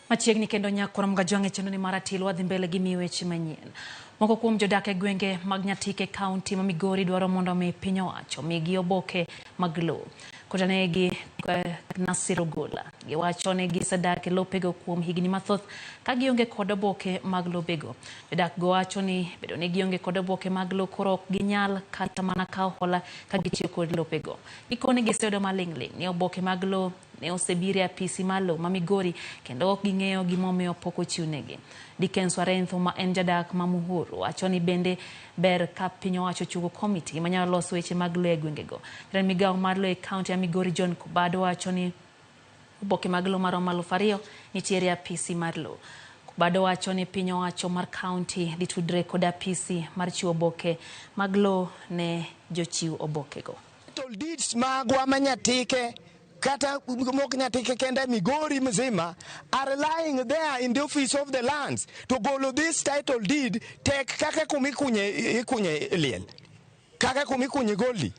Machiegni kendo nyakwar Mgajwang' e chenro ni mar Atil wadhi mbele gi miyo weche manyien. Moko kuom jodak e gwenge mag Nyatike e kaunti ma Migori dwaro mondo mi piny owacho omigi oboke mag lowo. Kotanegi Nasir Ogola giwacho ni gisedak e lopego kuom higni mathoth ka gionge kod oboke mag lobego. Jodak go wacho ni bedo ni gionge kod oboke mag lowo koro ok ginyal kata mana kawo hola ka gitiyo kod lopego. Gikone giseyudo maling'ling' ni oboke mag lowo ne osebiro e apisi mar lowo ma Migori kendo ok ging'eyo gimomiyo pok ochiwnegi. Dickens Warentho ma en jadak ma Muhuru wacho ni bende ber ka piny owacho ochungo komiti manyalo loso weche mag lowo e gwengego. Jatend migawo mar lowo e kaunti ya Migori John Kobado wacho ni oboke mag lowo maromo 2000 nitiere e apisi mar lowo. Kobado wacho ni piny owacho mar kaunti dhi tudre kod apisi mar chiwo oboke mag lowo ne jochiw obokego. Title deeds magwa ma Nyatike kata mok Nyatike kende, Migori mzima, are lying there in the office of the lands. To golo this title deed tek kaka kuma ikunye liel, kaka kuma ikunye goli.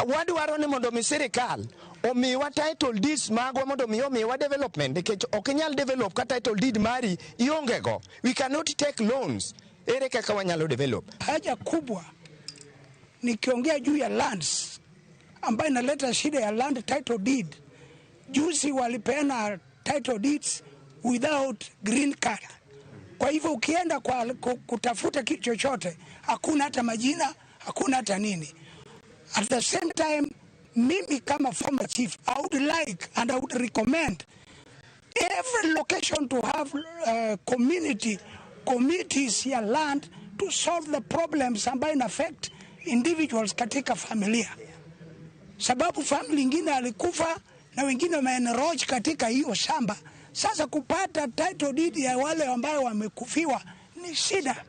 Wadwaro ni mondo mi sirikal omiwa title deeds magwa mondo mi omiwa development, nikech ok inyal develop ka title deed mari ionge go. We cannot take loans. Ere kaka wanyalo develop? Haja kubwa nikiongea juu ya lands ambayo inaleta shida ya land title deed. Juzi walipeana title deeds without green card. Kwa hivyo ukienda kwa kutafuta kitu chochote hakuna hata majina, hakuna hata nini. At the same time, mimi kama former chief, I would like and I would recommend every location to have community committees ya land to solve the problems ambayo ina affect individuals katika familia, sababu family ingine alikufa na wengine wameenroach katika hiyo shamba. Sasa kupata title deed ya wale ambayo wamekufiwa ni shida.